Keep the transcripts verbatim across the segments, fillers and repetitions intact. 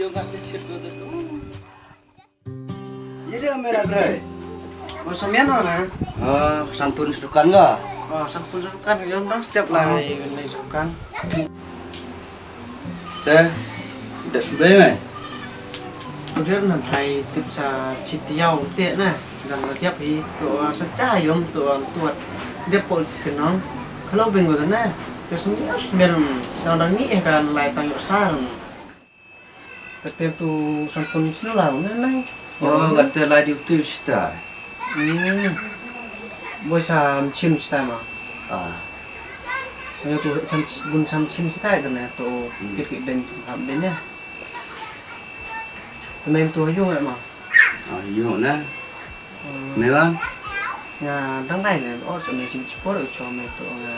Yung kat kecil gua tu. Jadi ambil apa? Mau semian mana? Ah, sampun sedukan ga? Oh, sampun sedukan. Yang dang setiap lai, lai sedukan. Te, dah sudah mai. Udah na phai tip sa chitiau te na. Dang na tiap hi tu sa cha yom tu tu. Dia pol si senong. Kalau bingo na. Terus ni ben dang dang ni kan lai tang yuk sar. Kata tu sampun sino lah, na nai. Oh, kata lai di tu sita. Hmm. Boy sa mchin sita ma. Ah. Ayo tu sam bun sam chin sita itu na tu. Hmm. Kit kit den tu ham den ya. Tu main tu ayo ngai ma. Ah, ayo na. Hmm. Mewan. Nga dang lai na. Oh, so main sin sport cho me tu nga.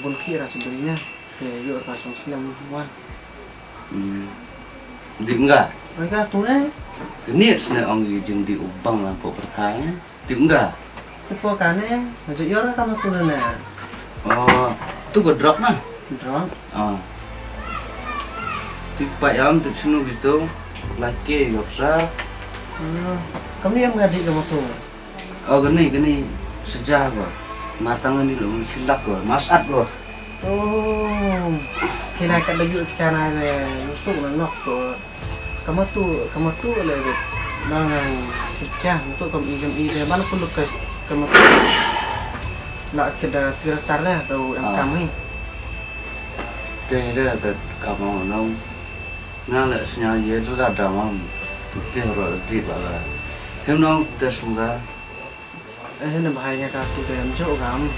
Bun khi ra sendiri na. Te ïoh ka song snem wan. Hmm. Dik nga. Oi ka tu ne. Kene sne ong i jing di u bang lang po perthai ne. Dik nga. Te po ka ne. Aja ïoh ka ma tu ne. Oh, tu ko drop na. Drop. Ah. Dik pa yam dik snu bitu. Laki yop sa. Hmm. Kami yang ngadi ka ma tu. Oh, kani, kani seja ko. Matang ni lo silak ko, masat ko. Oh. Kina ka laju kana le lusuk na nok to. Kamatu, kamatu le de. Nang kya tu kam ijam ide mana pun lukas kamatu. La kida tira tarna tu yang kami. Te de te kamau nong. Nga le snya ye tu ka damam. Te ro di ba la. Hem nong te sungga. Eh, na bahai nga ka tu de am jo gam.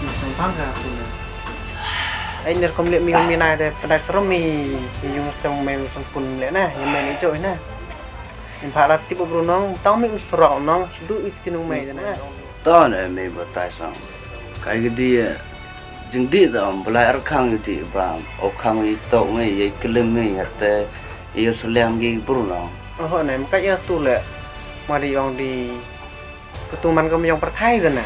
Ni song pang ka tu na. Ai ner kom le mi mi na de padai serum mi yung song me song pun le na, yung me ni jo na. Yung pha la tip bru nong, tang mi usrok nong, du i tinung me na. To ne me batai song. Kai gedi jingdi to am belai ar khang di bam. O khang i to me ye kelim me ya te ye selem gi bru nong. Oh ne, maka ya tu le. Mari ong di Ketuman ka myong pyrthai ka na.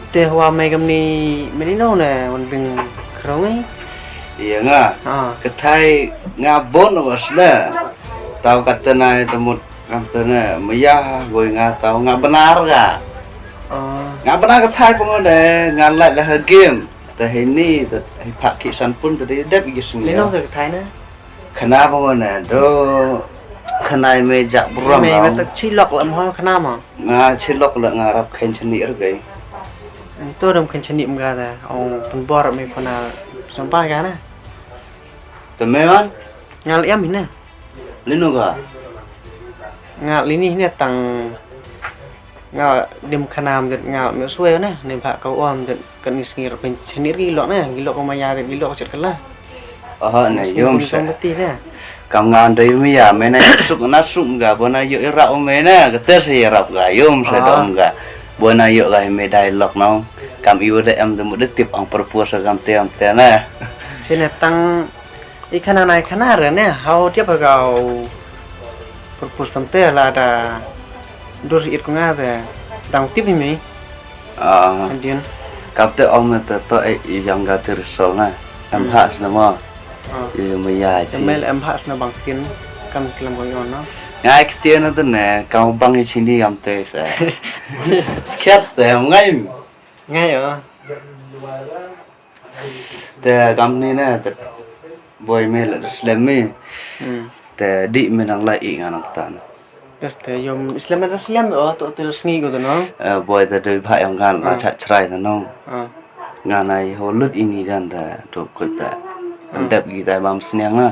Te hwa mai ka mni mni no ne wan bing khrong ai. Iya nga. Ah. Ka thai nga bon was da. Tau ka tenai temut ka tena maya goi nga tau nga benar ka. Ah. Nga benar ka thai pengode nga lait lah game. Te hini te hi phak ki san pun te dep gi sini. Lino ka thai na. Khana ba ngone do khana i me jak burom. Me ba tak chilok la mo khana ma. Nga chilok la nga rap khen chani er gai. To dam khen chani mga da. Ong pun bor me khana sampa ga na. Te me wan? Ngal em hina. Linu ga. Ngal lini hina tang Nga dim khanam det nga me swe na ne ba ka om det kan ni sngir pen chenir gi lok na gi lok ma ya det gi lok chet kala. Aha ne yom se. Kam nga ndai mi ya me na suk na suk ga bona yo ira o me na ka ter se ira ga yom se dom ga bona yo ga me dai lok no kam iu de em de mu de tip ang perpus kam te am te na. Chene tang I khana nai khana re ne hau tiap ha kau purpose tam te la da dur it ko nga be dang tip hi mi. Ah. Andien. Kap te om ne te to e i yang ga te risol na. Em ha sna mo. Ah. I maya. Te mel em ha sna bang tin kan kilam ko yon no. Ngai ktie na te ne kau bang i chini am te sa. Skets te am ngai. Ngai oh. Te kam ni ne te boy me la slem me. Hmm. Te di me nang la i ngan nang tan. Yes te yom slem me slem o to te sngi ko to no. Eh, boy te dei bha yong ngan la chat chrai te no. Ah. Ngan ai ho lut ini dan te to ko te. Hmm. Dep gi te bam sniang na.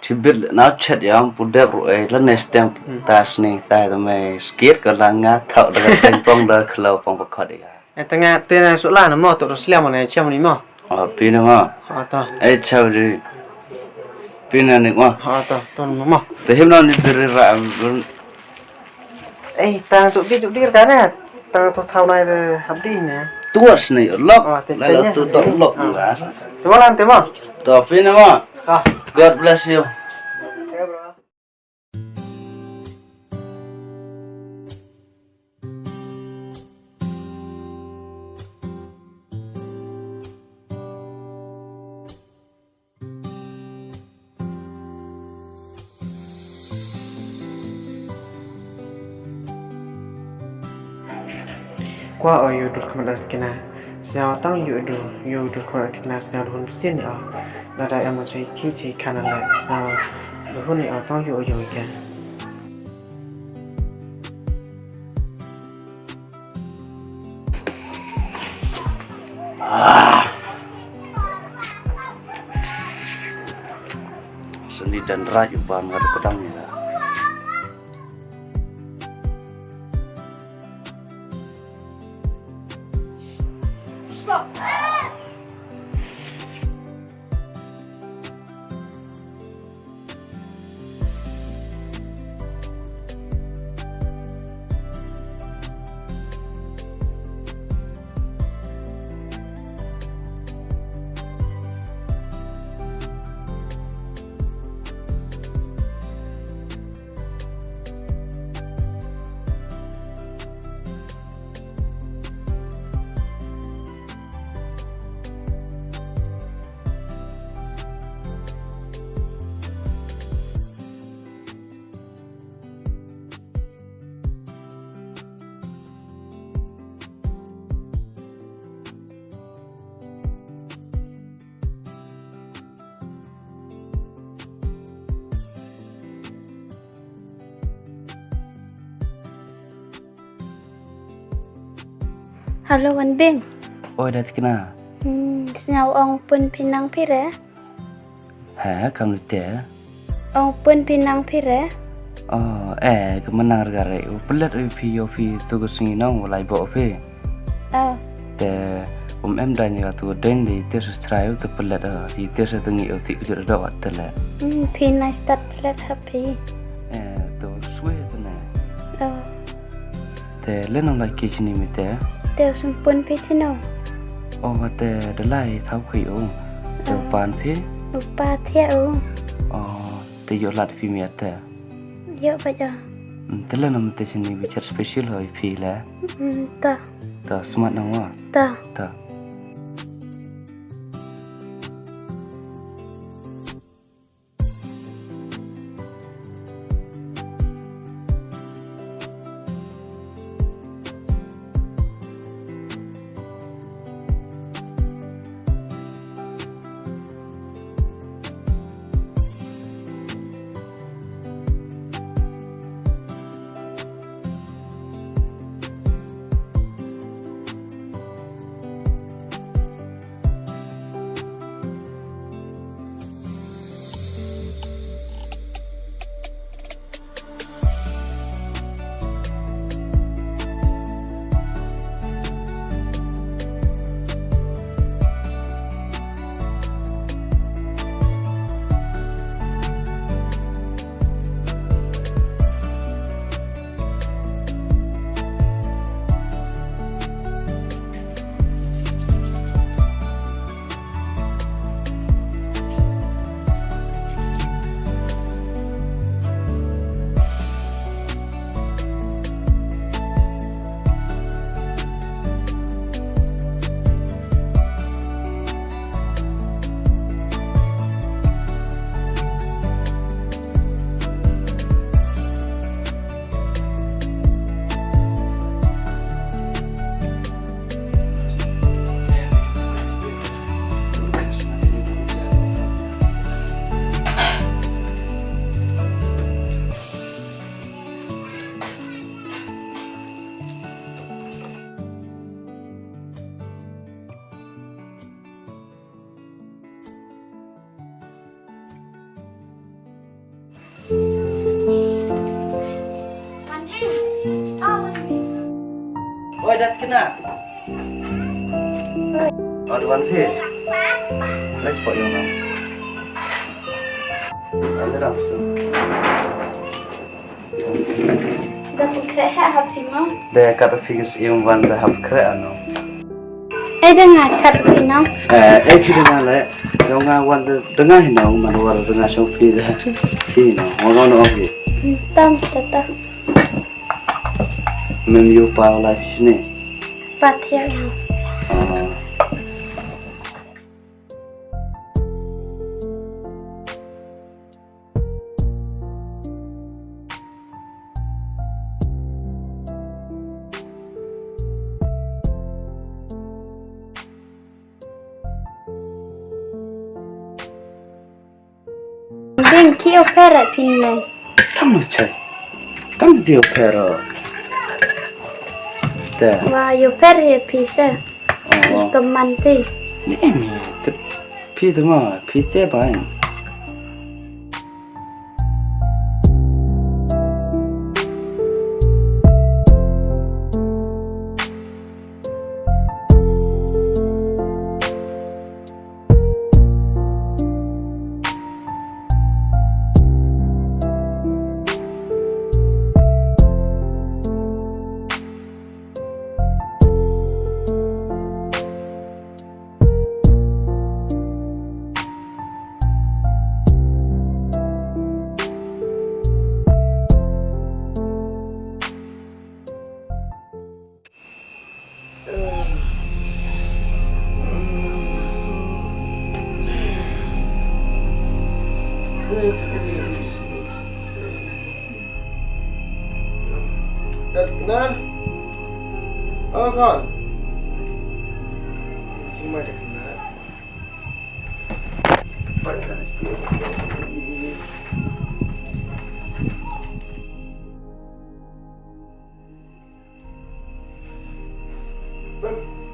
Chibit na chat yam pu dep ro e la ne stem ta sni ta te me skit ko la nga thau da ping pong da khlo pong pakot i ga. Eh, tanga te na suk la na mo to ro sliam na chem ni mo. Oh, pi na mo. Oh, to. Eh, chau di. Pi na ni mo. Oh, to, to na mo. Te him na ni biri ra. Eh, tang suk di suk di ka na. Tang to thau nai de hap di ne. Tuas ni lok. Oh, te la te la tu dok lok nga. Te mo lan te mo. To pi na mo. Ah. God bless you. Okay, bro. Wa o ïoh dur khmat la tikna. Sñiaw tang ïoh dur, ïoh dur khmat la tikna sñiaw hun sien o. Lada em ma sui ki chi kana la. Sñiaw hun o tang ïoh ïoh ka. Seni dan raj uban ngat kedang ya. Hello, Wan Bing. Oi, dat kena. Hmm, sñiaw ong pun phi nang phi re? Ha, kam te. Ong pun phi nang phi re? Oh, eh, ka manang re gare. U pelet u phi yo phi tu ka sngi nong u lai bo phi. Oh. Te um em dang ïa tu deng di te sus trai u te pelet, oh, di te sa tengi u ti u jor do wat te le. Hmm, phi nai start pelet ha phi. Eh, tu swe te ne. Oh. Te le nong lai ki chini mi te. Te u sum pun phi chino. Oh, wa te de lai thau khi u. Te u pan phi. U pa thia u. Oh, te yo lat phi mi ate. Yo ba ja. Hmm, te le nong te chini bi chat special hoi phi le. Hmm, ta. Ta smat nong wa. Ta. Ta. Oi, dat kena. Oi, Wan Phi. Let's put you on. Oi, dat pun. Da pun kre ha ha phi mo. Da kat phi kis ium wan da hap kre ano. Eh, da nga kat phi no. Eh, eh, phi da nga le. Yo nga wan da, da nga hi no, man war da nga shong phi da. Phi no, mo no no phi. Tam ta ta. Mem yu pa la phi sini. Pa thia. Ah. Te offer phi nai. Kam chai. Kam te offer. Te. Wa offer he phi se. Oh. Ka man phi. Ni mi te phi te ma phi te ba. Datna. Oh, kon. Cuma datna.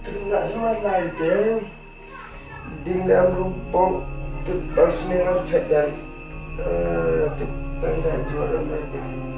Tengah semai lai te. Dim lem rupok tu bang sini ngam chajan. Eh, tu bang dah juara mereka.